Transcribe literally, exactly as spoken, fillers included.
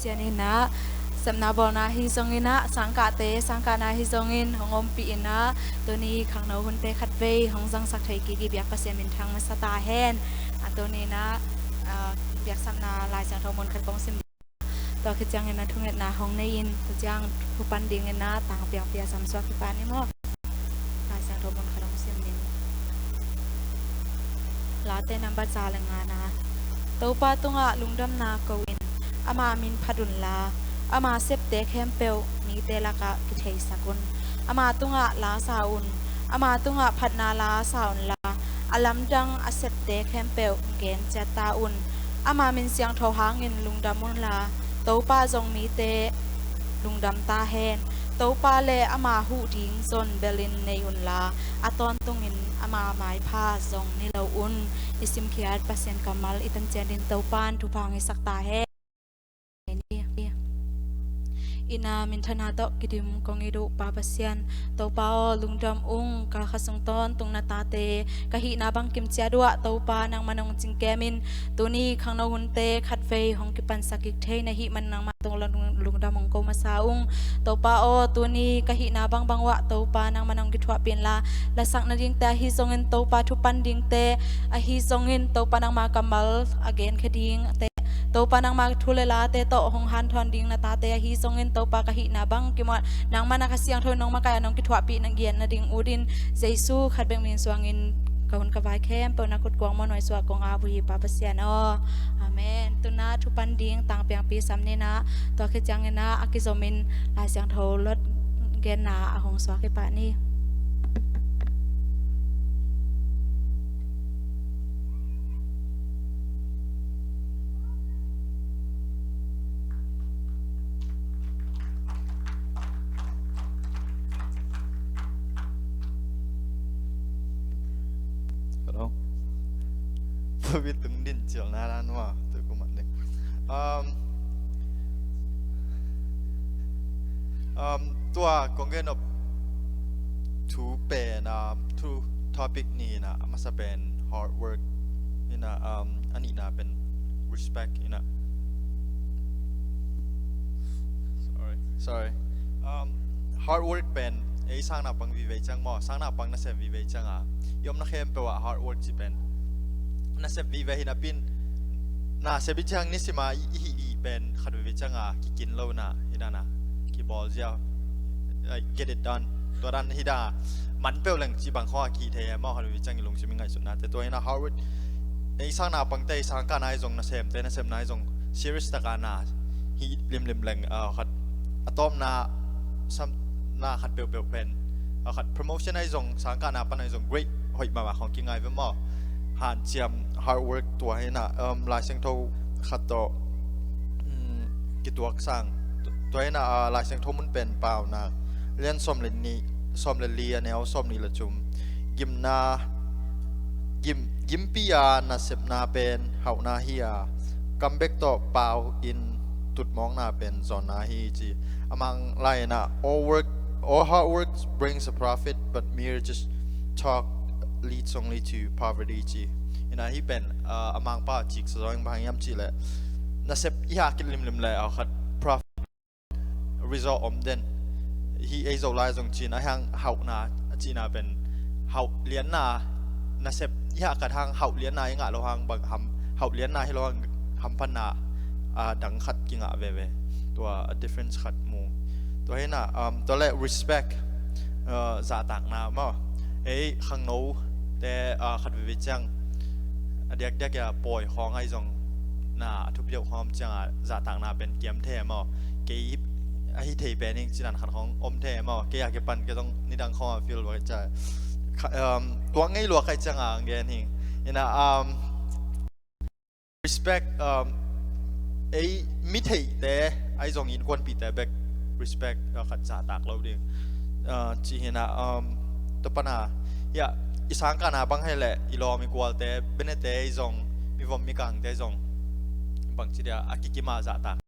Pasian in ah, sepna bawlna hi zongin ah, sangkahte sangkahna hi zongin hong ompih in ah, tuni khangno hunte khatvei hong zangsak thei kik i biak Pasian minthang masa ta hen. A tuni in ah, ah, biaksapna Lai Siangtho mun khat kong sim. Tua khit ciangin ah thungetna hong nei in, tua ciang thu pan dingin ah tang piangpi a samsuak hi pan i maw. Lai Siangtho mun khat hong sim ning. Late nambat za le ngana. Topa tungah lungdamna ko in, ama min phat unla, ama septe khempeuh mite lakah kitheisak un. Ama tungah la sa un, ama tungah phatna la sa unla, a lamdang a septe khempeuh gen ciat ta un. Ama min siangtho hangin lungdam unla, Topa zong mite lungdam ta hen. Topa le ama huh ding zon belin nei unla, a tawntungin ama maipha zong ni lo un. I simkhiat Pasian kammal i tan ciat in Topa in thupha hong hisak ta hen. Ina minthana tawh kidim kong it uh Pa Pasian, Topa aw, lungdam ung. Ka kha sung tawntung na tate ka hihna bang kimciat uh ah, Topa nangmah nong cingkem in, tuni khangno hunte khatvei hong kipansak kik thei na hih man nangmah tung lung, lungdam hong ko masa ung. Topa aw, tuni ka hihna bangbang uh ah, Topa nangmah nong kithuahpih inla, lasak nadingte ahi zongin, Topa thu pan dingte ahi zongin, Topa nangmah kammal a genkhia dingte, Topa nangmah thu le late tawh hong hanthawn ding na tate ahi zongin, Topa ka hihna bang kimuat nangmah na Kha Siangtho in nong makaih a nong kithuahpih na giat nading ut in, Jesu khat bek min suangin ka hun ka vai khempeuh na khut kuang maw nuai suah kong ap uh hi Pa Pasian aw. Amen. Tuna thu pan ding tang piangpi sam ni na, tua khit ciangin ah a kizomin Lai Siangtho lot genna a hong suak hi pah ni. Hello. Pawi tung din cial na lan wa tu kumat ding. Um, um, tua kong gen op thu pen, um, thu topic ni na, a masa pen hard work ina, um, a nihna pen respect ina. Sorry, sorry. Um, hard work pen ei sangna pang vive ciang maw, sangna pang nasem vive ciang a, i omna khempeuh ah hard work ci pen nasem vive hi napi in, nasem i ciang nisima i, i hih i pen khat vive ciang a kikin lo na hi dan a, kibawl zia, like, get it done. Tua dan hi dan a, man peuh leng ci bang khawng a kihih thei e maw, khat vive ciang i lungsim i ngaihsutnate. Tua hi na hard work, ei sangna pangte, ei sangkahna i zong, nasemte nasepna i zong serious taka na hi limlim leng, ah, khat a tawpna samna khat peuhpeuh pen, ah, khat promotion ahi zong, sangkahna pan ahi zong, great, hoih mahmah khawng kingai ve maw. Hanciam, hard work. Tua hi na, um, Lai Siangtho khat tawh, um, kituak sang. Tu-, tua hi na, ah, Lai Siangtho mun pen Paunak lian sawm le nih, sawm le li, a neu sawm nih le thum. Gimna, gim, gimpi a nasepna pen hauhna hi a, kam bek tawh pau in tutmawkna pen zawnna hi ci. A mang lai in ah, all work, all hard work brings a profit, but mere just talk leads only to poverty ci. Hi na, hih pen, uh, a mangpa cik sa zawng bang hiam cih leh, nasep i hah kik limlim leh a khat profit result om den. Hih ei Zolai zong cih in a hang hauhna a cihna pen hauh lianna, nasep i hah khat hang hauh lianna i ngah loh hang bang ham, hauh lianna hi loh hang hamphatna, ah, dang khat kingah veve. Tua a difference khat mu. Tua hi na, um, tua leh respect, uh, zahtakna maw. Ei khangnote, ah, khat veve ciang a diakdiak a pawi khawng ahi zong na a thupi deuh khawng om ciang a zahtakna pen kiam thei maw. Kei ahi thei pen ing ci dan khat khawng om thei maw. Kei a kipan kei zong nidang khawng a feel lua kei cia. Kha-, um, tua ngei lua kei ciang a ngen hing. Ina, um, respect, um, ei mi theihte ahi zong innkuanpihte bek respect, uh, khat zahtak lo ding. Uh, ci hi na, um, tua pan a, ya, i sangkahna bang hi leh, i lawm i gualte, benete ahi zong, mi vom mi kangte zong, bang ci dia, a kikim a zahtak.